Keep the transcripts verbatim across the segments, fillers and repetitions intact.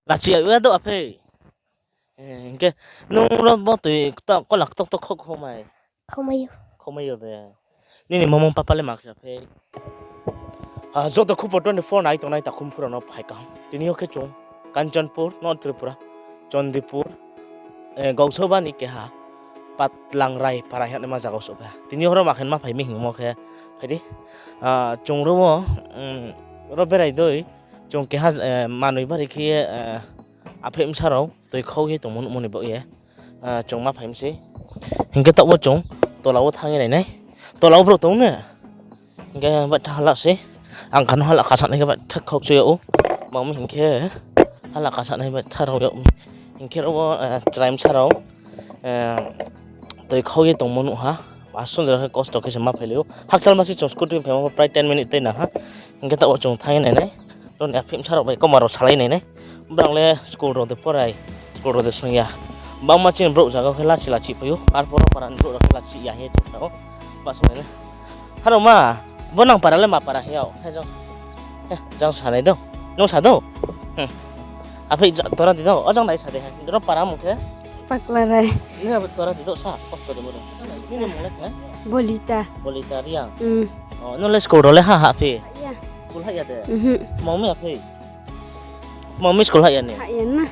Lachi ya do aphei. Eh, hingke nung ro bo tui kto-, kola ktok tok khok khomai. Khomai yo. Khomai yo de. Nini momong papa le ma khe aphei? Ah, joto khupo twenty four nai tongnai takhum khuro no phai kaham. Tini yo khe chung Kanchanpur, North Tripura, Chandipur, eh, Gausoba ni keha Patlangrai para hingma zaga souh pha. Tini yo ro ma khe ma phai mi hingmo khe phai di. Ah, chung ro wo, mm, ro berai doi, chung keha, eh, manoi bari khe, eh, aphei bsa rao toi khau ye tongmo nuhmo ni baoh ye, ah, chung ma phai mi sei. Hingke taoh wo chung tola wo thanng ye nai nai. Tola wo brouh tong ne? Hingke baitha hala sei. Ang kha no hala kasa nai khe baitha khok chu yag ou. Mami hingke hala kasa nai baitha rao yag mi. Hingke ro wo, eh, chrai bsa rao, eh, toi khau ye tongmo nuh ha. Asung jora khe kosto khe se ma phai lai ou. Hakchal ma se chung scooty phaimo pho prai ten minute tei nang ha. Hingke taoh wo chung thanng ye nai nai. Ro ni aphei bsa rao bai koma rao salai nai nai. Brang le school rao de porai, school rao de song ya. Bangma chini brouh zaga khe lachi lachi phai ou. Arphuh ro para ni brouh rao khe lachi ya hing ye chung tha ou. Ba song nai nai. Haro ma, bo nang para le ma para hing yag? He, jang sa nai do. Nung sa do? Hmm. Aphei ja-, tora di do. O jang nai sa de he. Ro para mung khe? Paklarai. Nini abo tora di do sa, kosto de bo do. Nini mung le khe? Bolita. Bolita Reang. Hmm. O, nung le school rao le ha ha phi? Ya. School hah ya de? Mhm. Mami aphei? Mami school hah ya ni? Hah ya na.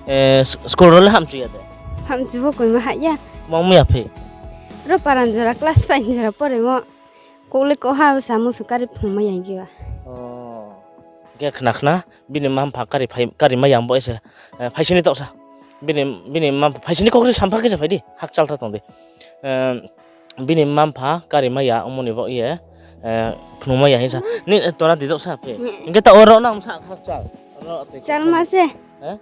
Eh, s-, school rao le hamchu ya de? Hamchu bo koima hah ya. Mami aphei? Ro para ni jora class five ni jora poraimo. Kouh le kouh ha samung su kari phung mai yang kiba. O. Khe khna khna, bini mma-mpha kari phai, kari mai yang bo ese, eh, phaisini taoh sa. Bini, bini mma-mpha phaisini kau kri sampha khe se phai di, hakchal tha tong di. Eh, bini mma-mpha kari mai ya, omo ni baoh ye, eh, phunung mai ya hing sa. Ni, eh, tora di taoh sa phe. Hingke taoh oro nang sa hakchal. Oro tei chal ma se. Eh?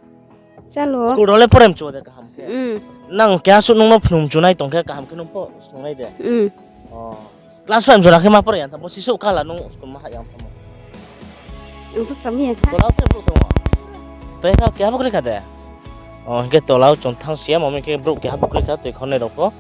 Chalo. School rao le porai mchu de kaham khe. Hmm. Nang keha suh nung no phunung mchu nai tong khe kaham khe nung pho snung nai de. Hmm. O. Class five jora khe ma porai ya, tamo sisouh kala nung school ma hah yang tamo. Ang pho sami ya tha. Tola wo tre brouh tong ou. Toi kha keha bo kroi kha de. O, hingke tola wo chung thanng si ya, mami khe brouh keha bo kroi kha, toi khonai rao pho.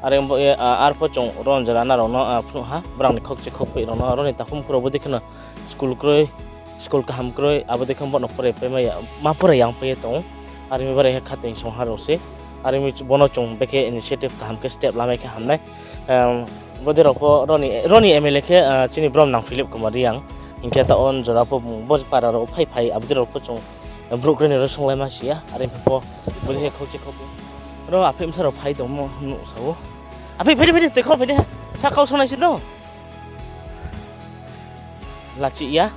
Are bo ye, a, arpho chung ron jora na rao no, a, phnuh ha, brang ni khokchi khokphi rao no, aro ni takhum khuro bo dei kheno school kroi, school kaham kroi, abo dei khe bo no porai pai mai ya, ma porai yang pai ye tong ou. Are mi bare khe khatoi song ha rao se. Are mi bo no chung bekhe initiative kaham khe step lamai khe hamnai. Em, bo dei rao pho roni, roni M L A khe, ah, chini brom nang Philip Kumar Reang. Hingkhe taoh on jora pho bung bo para rao phai phai, abo dei rao pho chung, eh, brouh kroi ni rao songlai ma si ya. Are pho bo dei khe khokchi khokphi. Ro aphei bsa rao phai tongmo nuh sa ou. Aphei phai di, phai di, tei khor phai di. Sa kau songnai si do. Lachi ya,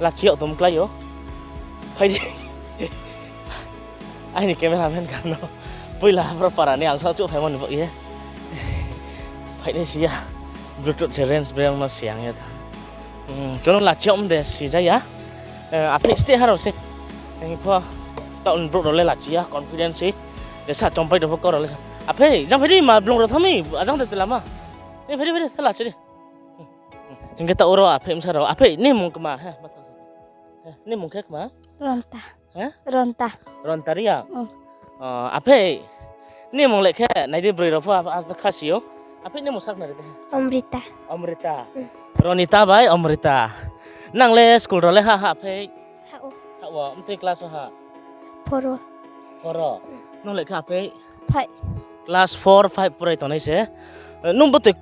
lachi yag tong klái ou. Phai di. Aini cameraman kha no. Poila bro para ni ang sao chouh phaimo ni baoh ye. Phai nai si ya. Bluetooth se range breng no se ang ya tha. Hmm, chung no lachi yag de si ja ya. Eh, aphei steh ha rao se. Hing pho taoh ni brouh rao le lachi ya, confidence se. Sa chompai rao pho kau rao le sa. Aphei, jang phai di ma blung rao thanng mi, ajang de tela ma. Eh, phai di, phai di, tela chi di. Hingkhe taoh oro aphei bsa rao, aphei ni mung kma, he, ma tha sa. He, ni mung khe kma? Ronta. He? Ronta. Ronta Reang? Mm. O, aphei, ni mung le khe, nai di broi rao pho, a, a, kha si ou. Aphei ni mung sak nai di. Amrita. Amrita. Mm. Ronita bai Amrita. Nang le school rao le ha, ha aphei? Ha ou. Ha ou, mtui class wo ha? Four wo. Four wo. Nung le khe aphei? Five. Class four, five porai tongnai se. Eh, nung bo tui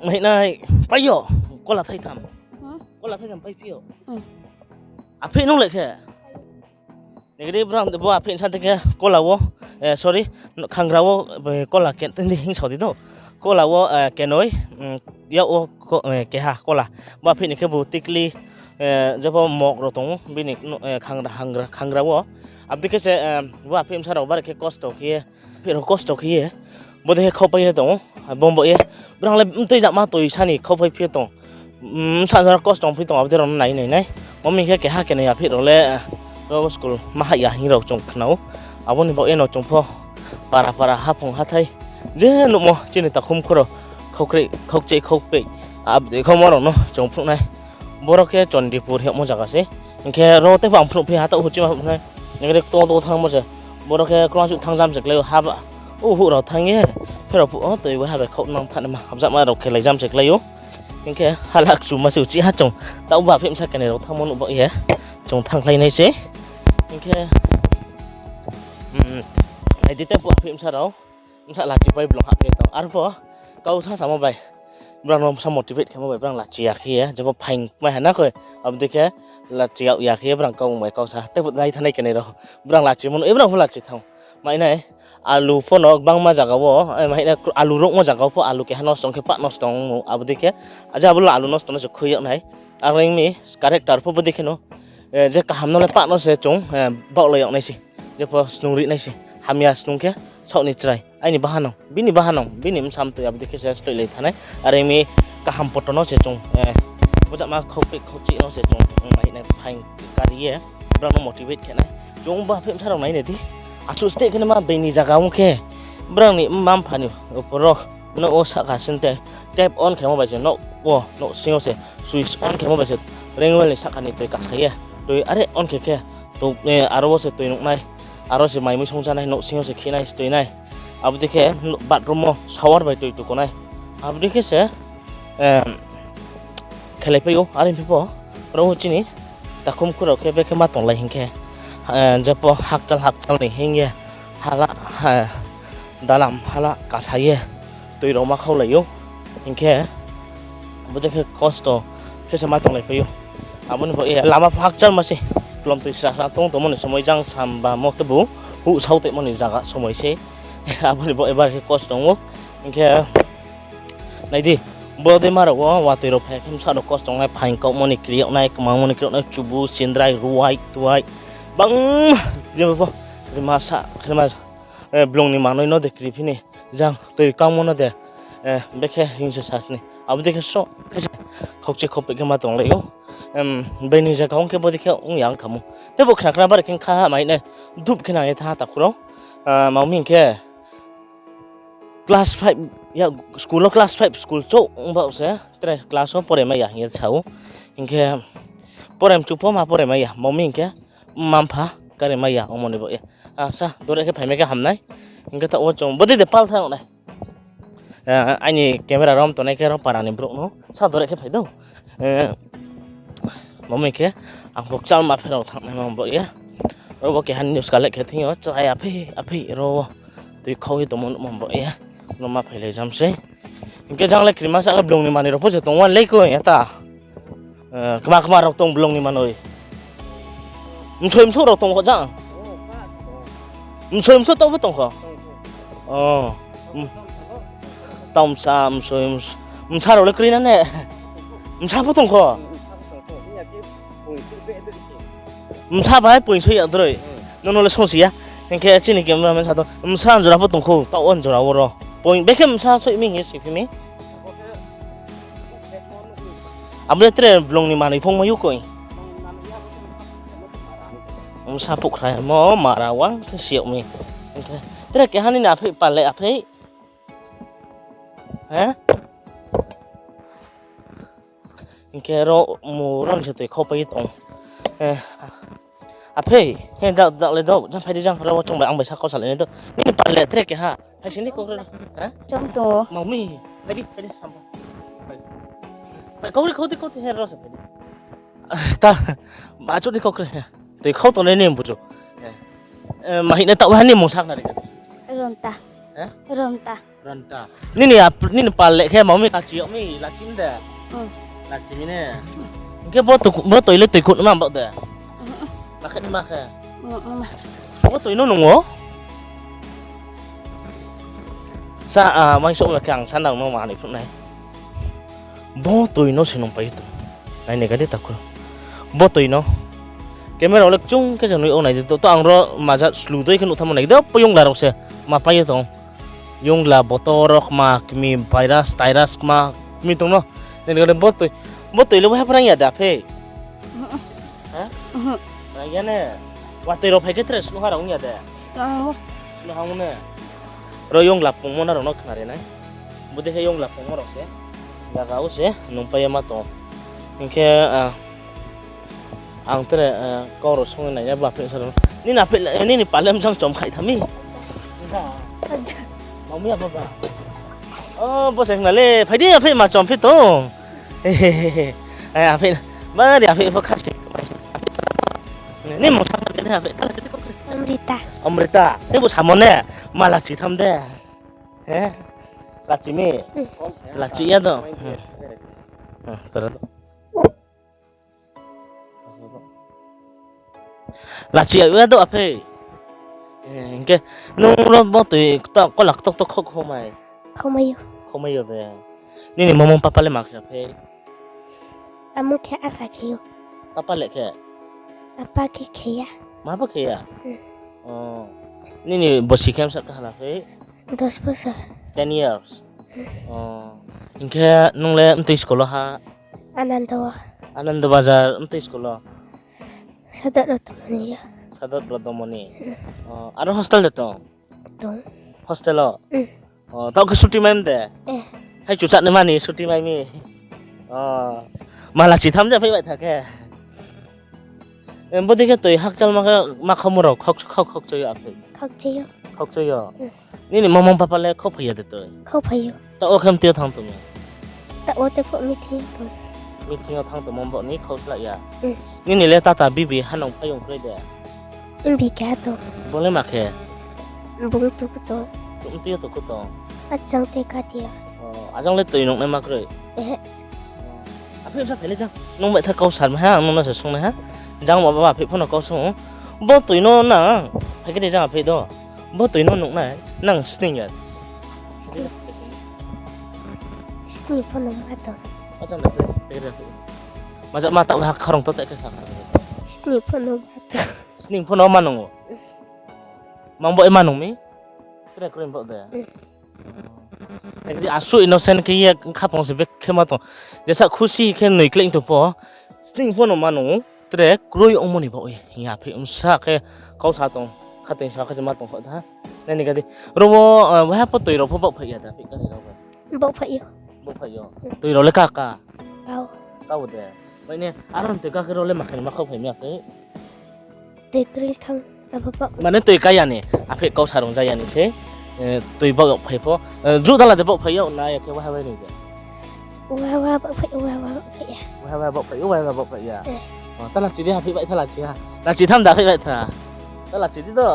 mahinai pai yo, kola thaitham. Hmm? Kola thaitham pai phi yo. Hmm. Aphei nung le khe? Nigri brang bo aphei sa de khe kola wo, eh, sorry, khangra wo, eh, kola ke, tini hing sao di do. Kola wo, eh, kenoi, mm, yak wo ko-, eh, keha kola. Bo aphei ni khe bo tikli, eh, jepho mok rao tong ou, bini, eh, khangra, hangra, khangra wo. Abdi khe se, eh, bo aphei bsa rao bare khe kosto khe ye, aphei rao kosto khe ye. Bo dei khe khaupai ye tong ou, bong bo ye. Brang le mtui jama toi sani khaupai phi ye tong. Mm, sa jora kosto tong phi tong, abo dei rao no nai nai nai. Mami khe keha kenoi aphei rao le, eh, rao school ma hah ya hing rao chung khna ou. Abo ni baoh ye no chung pho para para haphung hathai. Je nuhmo chini takhum khuro khaukri, khaukchei, khaukpei. Abo dei khaumo rao no chung phnuh nai. Boro khe Chandipur hingmo zaga se. Hingkhe ro tei pho ang phnuh phi ha taoh huchima phnuh nai. Nigri kto to thanngmo se. Boro khe krungsuh thanng jam se klái ou haba. O huh rao thanng ye. Pherao phuh o toi bo ha bai khauh nang thanng ma. Habjakma rao khe lai jam se klái ou. Hingkhe hala kchuma se uchih ha chung. Taoh bo aphei bsa kenoi rao thanngmo nuh baoh ye. Chung thanngkhlai nai se. Hingkhe Nai di tei bo apheih bsa rao, bsa lachi pai blong hahphi tong. Arphuh kau sa samo bai, brang no bsa motivate khemo bai brang lachi ya khe ye, jepho phaing mai ha na koi, abo dei khe lachi yag ya khe ye brang kau bai kau sa. Tei bo nai thanai kenai rao, brang lachi mo no, e brang pho lachi thanng. Mai nai, alu pho no gbangma zaga wo, alu rohmo zaga wo pho alu keha nosto ong khe pah nosto ong ou, abo dei khe, aja abo le alu nosto no se khui yag nai. Are ong mi, character pho bo dei khe no, je kaham no le pah no se chung baohlai yag nai se, jepho snung ri nai se, hamya snung khe saoh ni chrai, aini bahanao, bini bahanao, bini bsa mtoi abo dei khe se sloihlai thanai. Are ong mi, kaham poto no se chung, bojama khaupeh khaupchih no se chung, nai nai phaing kari ye, brang no motivate khe nai. Chung bo apheih bsa rao nai nai di. Asuh steh khe no ma being ni zaga ong khe, brang ni mma mpha ni upor wo, nouh wo sahka sing te, tap on khemo bai se nouh wo, nouhsing yo se, switch on khemo bai se, ring well ni sahka ni toi kasa ye, toi are on khe khe, aro wo se toi nuh nai, aro se mai mui songcha nai, nouhsing yo se khi nai se toi nai. Abo dei khe bathroom wo shower bai toi tuku nai. Abo dei khe se khelaipai ou, are phi pho, ro wo chini takhumkhu rao khe bekhe ma tonglai hing khe, jepho hakchal hakchal ni hing ye, hala, dalam hala kasa ye, toi rao ma khaulai ou, hing khe, abo dei khe kosto khe se ma tonglaipai ou. Abo ni bo lama pho hakchalma se, klomtoi srasra tong tongmo ni somoi jang sambamo khebu huh sao toimo ni zaga somoi se. Abo ni bo ebar khe kosto tong ou, hing khe, nai di, bo dei ma rao wo watoi rao phai khe bsa rao kosto ong nai, phaing kauhmo ni kri yag nai, kmangmo ni kri yag nai, chubu, sindrai, ruai, tuai, bangma, jepho, krima sa, krima, blong ni manoi no de kri phi ni, jang toi kangmo no de, bekhe hing se sas ni. Abo dei khe sroh khe se khaukche khaupeh khe ma tonglai ou. Being ni zaga ong khe bo dei khe ong ya ong kha mo. Tei bo khna khna bari khe kha ha mai nai, dup khe nang ye tha ha takhu rao. Mami hing khe, class five, school wo class five school chouh ong baoh se, tre class wo pore mai ya hing ye sa ou. Hing khe, pore mchu pho ma pore mai ya, mami hing khe, mma mpha kare mai ya ongmo ni baoh ye. Sa dore khe phaimai khe ham nai. Hing khe taoh wo chung bodei de pal thanng nai. Aini camera rom tongnai khe ro para ni brouh no sa dore khe phai dou. Mami khe, ang pho kchalma pherao thanngnaima baoh ye. Ro bo keha news collect khe thing yo, chrai apheih apheih ro wo toi khau ye tongmo nuhmo baoh ye. No ma phailai jam sei. Hing khe jang le krima sa khe blong ni manoi rao pho se tong wan lei koi eta. Kma kma rao tong blong ni manoi. Msoi msouh rao tong kho jang. Msoi msouh taoh pho tong kho. Taoh msa, msoi, msa rao le kroi na ne. Msa pho tong kho. Msa bai poingsoi ya droi. Nono le songsi ya. Hing khe chini cameraman sa tong, msa njora pho tong kho, taoh wo njora wo ro. Bekhe msa soi mi hing ye siphi mi. Abo le tre blong ni manoi phung mai ou koi. Msa puhkhra mo mara wang khe si yag mi. Tre keha nini apheih pal le apheih. Hing khe ro mu ro ni se toi khau pai ye tong. Apheih, he, dak le dou, jang phai di, jang phai ro wo chung bai ang bai sa kau salai nai dou. Nini pal le tre keha. Phai sing di kau ro. Chom tong ou. Mami, phai di, phai di, sam. Phai, kau ri khau di, kau di, he ro se phai di. Ta, ba chu di kau kre. Toi khau tongnai ni buju. Ma hing nai taoh ha ni mung sakhnari kha. Ronta. Ronta. Nini pal le khe mami lachi yag mi, lachi mi de. Lachi mi ne. Hing khe bo toi le toi khouh ma baoh de. Bakhe ni ma khe. Bo toi no nung o. Sa, a, mai souh khe ang sa nang no manoi phnuh nai. Bo toi no se nung pai tong. Nai nai ga di takhu. Bo toi no. Camera le kchung khe se nui ou nai di. To ang ro maja slu dei khe nuh thanngmo nai di. Bo yongla rao se ma pai ye tong. Yongla botor rao kma kmi virus, tirus kma kmi tong no. Nai nai ga di bo toi le bo haphrang ya de apheih. Rang ya ne. Watoi rao phai khe tre snuha rao ong ya de. Snuha ong ne. Ro yongla pungmo na rao no khnari nai. Bodei khe yongla pungmo rao se. Zaga wo se nung pai ye ma tong. Hing khe, ang tre, kau rao song nai ya ba apheih sa rao. Nini pal le msang chom khai tha mi. Mami ya baba. O, bo se khna le, phai di apheih ma chom phi tong. Apheih, bari apheih pho khasi. Ni mung sa pha le apheih, ta la se di kau kre. Amrita. Amrita. Teibo samo ne? Ma lachi tham de. He? Lachi mi? Hmm. Lachi ya do. Hmm. Hmm, tara do. Lachi ya do aphei. Eh, hingke nung ro bo tui kto-, kola ktokto khok khomai. Khomai yo. Khomai yo de. Nini momong papa le ma khe aphei? Amo khe asa khe yo. Papa le khe? Papa khe khe ya. Ma bo khe ya? Hmm. Oh. Nini bosi khe msa kahala phei? Dos bosor. Ten years. Hmm. Oh. Hingke nung le mtui school o ha? Anando. Anando Bazar mtui school o? Sadot Rodomoni yo. Sadot Rodomoni. Hmm. Oh, aro hostel de tong? Tong. Hostel o? Hmm. Oh, tao khe suti mai de? Eh. Hai chuchak ni mani suti mai mi. Oh. Ma lachi tham de phai bai tha khe. Em, bodei khe tui hakchal ma khe, ma khaumo rao khok, khok, khokchoi yo aphei? Khokchoi yo. Khokchoi yo. Hmm. Nini momong papa le khok phai ya de tui? Khok phai yo. Tao khe mtui yo thang tong mi? Tao te pho meeting yo tong. Meeting yo thang tongmo bo ni khok sla ya. Hmm. Nini le tata bibi hanong phai ong kroi de? Bika to. Bo le ma khe? Bung tuku to. Mtui yo tuku to. Achang te ka tia. Oh, ajang le tui nung nai ma kroi? Eh. Aphei sa phai le jang. Nung bai tha kau sar ma ha, ang nung no se sung nai ha. Jang ma ba aphei pho no kau sung. Bo tui no nang. Phai khe de jang aphei do. Bo tui no nung nai. Nang sning ya. Sning. Sning pho no ma to. Achang le phai, phai khe de. Maja ma tao ha kharong to te khe sa. Sning pho no ma to. Sning pho no ma nung o. Mang bo e ma nung mi? Tre kroi bo de. Ekdi asu innocent khe ye khapang se bek khe ma tong. Jesa khusi khe noi kleng tong pho. Sning pho no ma nung. Tre kroi ongmo ni bo ye. Hing ya phi msa khe kau sa tong. Khatoi sa khe se ma tong kho da. Nai ni gadi. Ro wo, eh, waha pho tui ro pho bok phai ya da. Phi ka ni ro bo. Bok phai yo. Bok phai yo. Tui ro le ka ka. Kau. Kau de. Bai ni, aro tui ka khe ro le ma khe ni ma khau phai mi ya khe. Tui kroi thang, abo bok. Mane tui ka ya ni, aphei kau sarung ja ya ni se. Eh, tui bok phai pho. Eh, ju dala de bok phai ya, na ya khe waha bai ni de. Waha waha bok phai, waha waha bok phai ya. Waha waha bok phai, waha waha bok phai ya. Eh. Oh, ta lachi di ha, phai bai ta lachi ha. Lachi tham da phai bai tha. Ta lachi di do.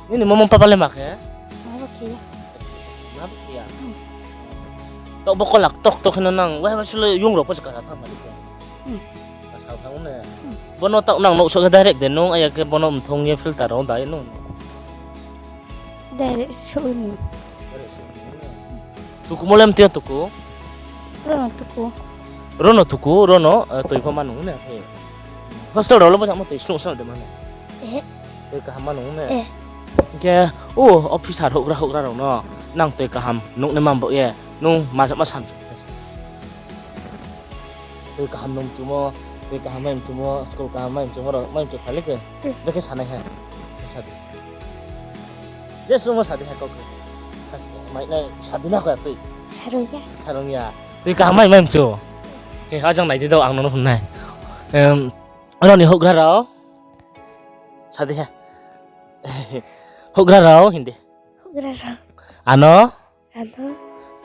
Nini momong papa le ma khe? Ma bo khe ya. Ma bo khe ya? Hmm. Tok bo kolak tok tok kheno nang, wai wai sule yung rao pho se kara thang mani khe. Hmm. Asa thang ne. Hmm. Bono tok nang nouhsao khe direct de nung, aya khe bono mthong ye filter rao dai nung. Direct souh ni. Direct souh ni. Tuku mo le mtui yo tuku? Rono tuku. Rono tuku, rono, eh, tui pho ma nung ne. Hostel rao le bo jamo tui snuh snuh de mane. Eh. Tui kaham ma nung ne. Eh. Hingkhe, o officer houhgra houhgra rao no nang tui kaham nung ne ma bo ye, nung ma jama sam. Tui kaham nung mchumo, tui kaham mai mchumo, school kaham mai mchumo, rao mai mchu phai le khe. Hmm. Bekhe sanai ha. Sa di. Je sumo sa di ha kau khe. Sa si, mai nai sa di na kau ya tui. Sarung ya. Sarung ya. Tui kaham mai mai mchu. He, ajang nai di do, ang nono phun nai. Em, aro ni houhgra rao. Sa di ha. Houhgra rao, hindi. Houhgra rao. Ano? Ano.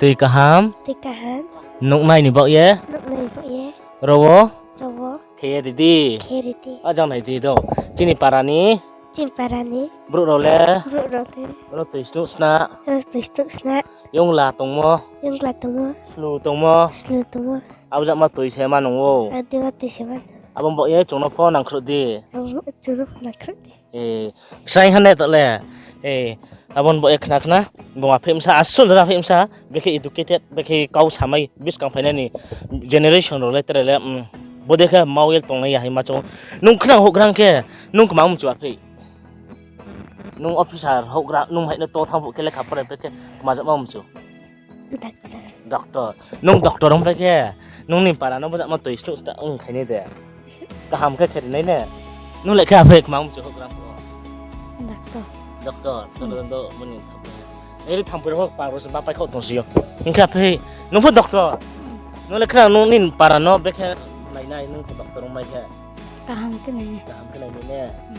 Tui kaham. Tui kaham. Nung nai ni baoh ye. Nung nai ni baoh ye. Rao wo. Rao wo. Khe ye ridi. Khe ye ridi. Ajang nai di do. Chini para ni. Chini para ni. Brouh rao le. Brouh rao le. Ro tui snuh sna. Ro tui snuh sna. Yongla tongmo. Yongla tongmo. Slu tongmo. Slu tongmo. Abo jama tui se ma nung ou. Abo jama tui se ma nung ou. Abo baoh ye chung no pho nangkhruh di. Abo chung no pho nangkhruh di. Eh, srai ha ne to le. Eh, abo ni baoh ye khna khna. Bung apheh msa, asun ra apheh msa. Bekhe educated, bekhe kau samai, buskang phainai ni generation rao le tere le, mm, bodei khe mau ye tongnai ya hai ma chung. Nung khnang houhgra khe, nung kma mchu apheh. Nung officer houhgra, nung hai no to thang phuh khe lekha pore bekhe kma jama mchu. Doctor. Doctor. Nung doctor ong bai khe, nung ni para no bo jama tui snuh sna ong khai nai de. Kaham khe kheri nai ne. Nung le khe apheh kma mchu houhgra phuh. Doctor. Doctor. Hmm. Doctor do muni thang phuh. Eri thang phuh ro pa ro se ba pai khau tong si yo. Hing khe apheh, nung pho doctor. Nung le khe nung ni para no bekhe nai nai nung pho doctor ong bai khe. Kaham khe nai nai. Kaham khe nai nai ne. Hmm.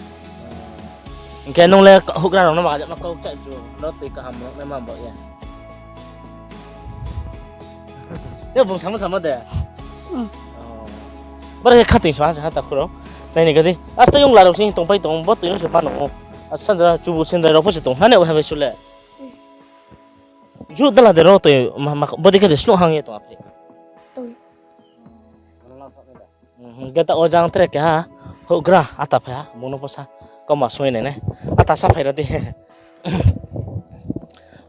Hing khe nung le houhgra rao no ma jama kau cha chu. No tui kaham rao nai ma bo ye. Yo, bung samo samo de. Hmm. Oh. Bara khe khatoi sa ha, sa ha takhu rao. Nai ni kadi. Asta yung larao sing tongpai tong, bo toi no se mano. Asa jora chubu sendrai rao pho se tong. Nane wahai bai sule. Ju dala de ro toi ma, ma, bo dikhe de snuh hang ye tong aphi. Tong. Mhm, geta o jang tre keha houhgra ata phai ha, bung no pho sa, kau ma soi nai nai. Ata sa phai ra di.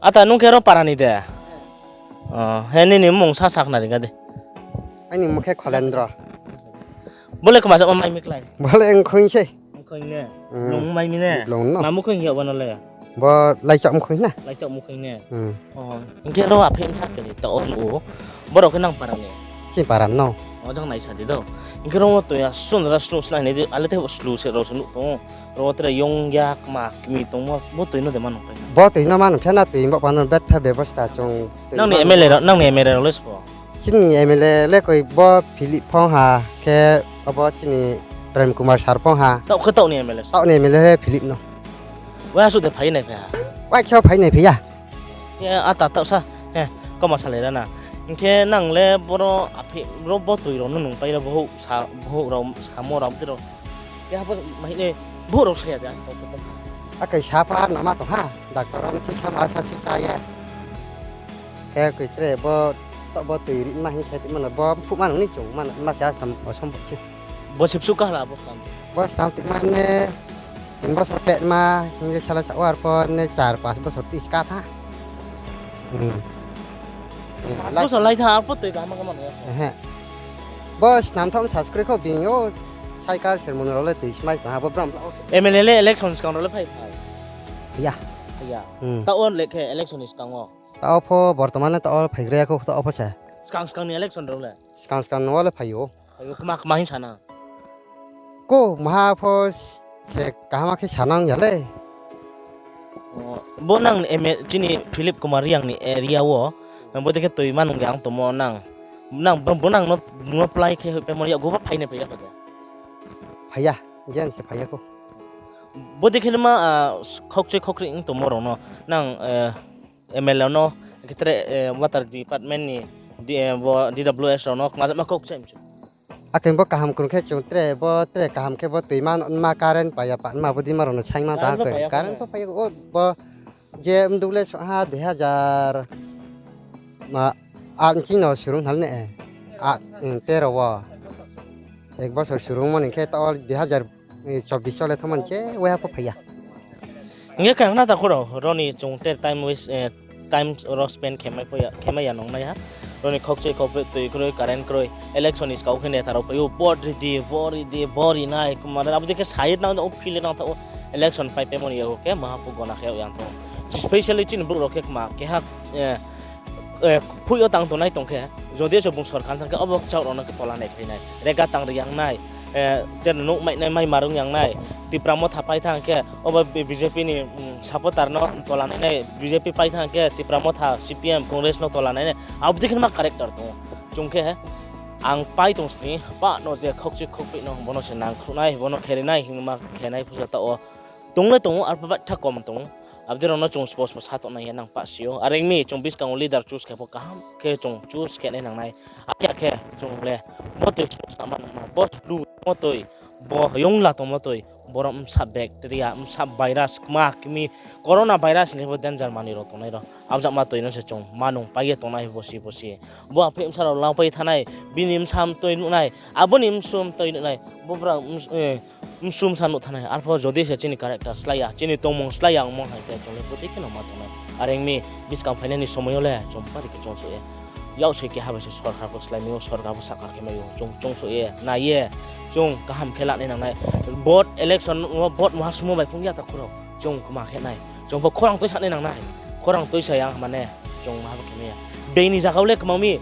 Ata nung khe ro para ni de? O, he nini mung sa sakna ri ga di. Aini mung khe Kholendro. Bo le kma jama mai mi klái? Bo le mkhoing se. Mkhoing ne? Hmm. Nung mai mi ne? Blong no. Ma mkhoing ya bo no le? Bo laichak mkhoing na. Laichak mkhoing ne? Hmm. O, hing khe ro aphi bsa khe ta o nuh o. Borok khe nang para ni? Chini para no. O jang nai sa di do. Hing khe ro wo toi ya sun ra slu sla ni di, ale te slu se ro se nuh tong. Ro wo tre yong ya kma kmi tongmo, bo toi no de ma nung pai na? Bo toi no ma nung phi na, toi bo pano betha bebosta chung toi nang ni ma M L A nung ro, nang ni M L A ro le sbo? Chini M L A le koi bo Philip phong ha, khe obo chini Prem Kumar sir phong ha. Taoh khe taoh ni M L A? Taoh ni M L A he Philip no. Wa su de phai nai phai ha? Wa khe phai nai phai ya. Khe ata taoh sa, he, kau ma salai ra na. Hing khe nang le boro aphi, boro bo toi ro no nung pai ra, bohouh sa, bohouh rao, samo rao, bdi rao. Khe ha bo, ma hing ni, bohouh rao sa ya de, ang kau khe bo sa. Akai sa pha no ma tong ha, doctor rao mthi sa ma sa su sa ya. Khe koi tre bo, taoh bo toi ri ma hing khe ti ma no, bo phuh ma nung ni chung, ma, ma se asam, osom bo si. Bo sipsu kahla bo stam? Bo stam ti ma ne, tin bosor pet ma, hing khe sala sa war pho ne char pas bosor tis ka tha. Hmm. Pas bosor lai tha, arpho toi kaham kaham no ya. Ehe. Bo snam tham sa skri kho bini o cycle sermon rao le toi smai tong ha bo bram. M L A le election skang rao le phai phai? Ya. Ya. Hmm. Taoh wo le khe election ni skang wo? Taoh pho bortoman le taoh wo phaigra ya kho, taoh pho se. Skang skang ni election rao le? Skang skang no le phai ou. Phai ou, kma kma hing sana? Ko maha pho se kaham khe sanang ya le. O, bo nang ni M L A, chini Philip Kumar Reang ni area wo, nang bo dei khe toi ma nung yang tongmo nang, nang bo, bo nang no, no plai khe hoih paimo ni yakgu pho phai nai phai ya kho de? Phai ya, jen se phai ya kho. Bo dei khe ma, ah, khokchoi khokri ong tongmo rao no, nang, eh, M L A no, khe tre, eh, water department ni, di, eh, bo D W S rao no kma jama kau kchai mchu. Akhe bo kaham krung khe chung tre, bo tre kaham khe bo toi ma, ma current pai ya pa, ma bo di ma rao no saing ma ta, current pho pai ya kho, current pho pai ya kho, o bo je mdu le so ha dui hajar, ma, art ching no surung hal ne, a, tero wo. Ek bosor surungmo ni khe taoh wo dui hajar chobbish wo le thangmo ni che waiha pho phai ya. Hing khe khna ta kho rao, ro ni chung tre time waste, eh, time ro spend khe mai pho ya, khe mai ya nung nai ha. Ro ni khokchoi khokpeh toi kroi, current kroi, election ni skau khe neta rao phai ou, vote ri di, vote ri di, vote ri nai, kma abo dei khe sai nang tha ou, feel nang tha ou, election phai paimo ni yakgu khe maha pho gona khe yag yang tong ou. Specially chini brouh rao khe kma keha, eh, eh, phuih yo tang tongnai tong khe, jodi se bung sorkar thanng khe, obo kchaoh rao no khe tola nai phai nai, rega tang ri yang nai, eh, je nouh mai nai, mai marung yang nai, Tipra Motha pai thanng khe, obo B J P ni, mm, supporter no tola nai nai, B J P pai thanng khe, Tipra Motha, C P M, Congress no tola nai nai, abo dei khe ma character tong ou. Chung khe, ang pai tong sni, pah no je khokchoi khokpeh no, bo no se nangkhruh nai, bo no kheri nai, hingma khe nai phusa taoh wo. Tong le tong ou, arpho baitha kom tong ou. Abo dei rao no chung spo spo sa tong nai ya nang pah si ou. Are ong mi chung buskang wo leader choose khe pho kaham khe chung choose khe nai nang nai. Are ya khe chung le bo toi spo sa ma nang ma, bo slu tongmo toi, bo yongla tongmo toi, boro bsa bacteria, bsa virus, kma kmi, corona virus ni bo danger manoi rao tongnai rao. Abo jama toi no se chung ma nung pai ye tongnai bosi bosi. Bo aphi bsa rao langpai thanai, bini bsa mtoi nuhnai, abo ni msu mtoi nuhnai, bo brang ms-, eh, msu bsa nuh thanai. Arpho jodi se chini character slái ya, chini tongmung slái ya ongmo hai khe chung le bodei khe no ma tongnai. Are ong mi buskang phainai ni somoi yo le chung bari khe choungsouh ye. Yaksoi keha bai se sorkar pho slái mai ou, sorkar pho sakar khe mai ou, chung choungsouh ye, nai ye, chung kaham khe lanai nang nai. Vote election wo vote maha sumo bai phung ya ta khorao, chung kma khe nai. Chung pho khorang tuisa nai nang nai. Khorang tuisa ya mane, chung maha bo khe mai ya. Being ni zaga wo le kmang mi,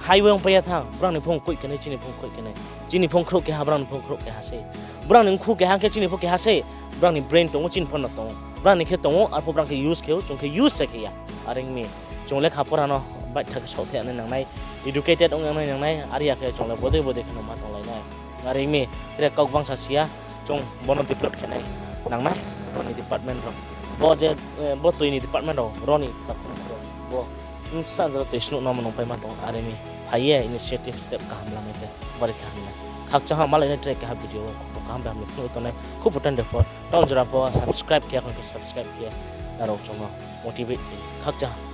highway ongpai ya thanng, brang ni phung koih khe nai, chini phung koih khe nai. Chini phung khrouh keha, brang ni phung khrouh keha sei. Brang ni mkhu keha khe chini pho keha sei. Brang ni brain tong ou, chini pho no tong ou. Brang ni khe tong ou, arpho brang khe use khe ou, chung khe use se khe ya. Are ong mi, chung lekha pora no baitha khe saohthaih nai nang nai, educated ong nai nang nai, are ya khe chung le bodei bodei khe no ma tonglai nai. Are ong mi, tre kau bangsa si ya, chung bo no develop khe nai nang nai, bo ni department rao. Bo je, eh, bo toi ni department rao, ro ni, bo Bsa jora tei snuh no mano paima tong are mi. Phai ye initiative step kaham lanai khe bari khe hamnai. Khakchang ha malai nai tre keha video wo khupo kaham bai hamnai phnuh tongnai khupo tan de pho. Taoh jora pho subscribe khe ya khon khe subscribe khe ye nrao chung no motivate khe khakchang ha.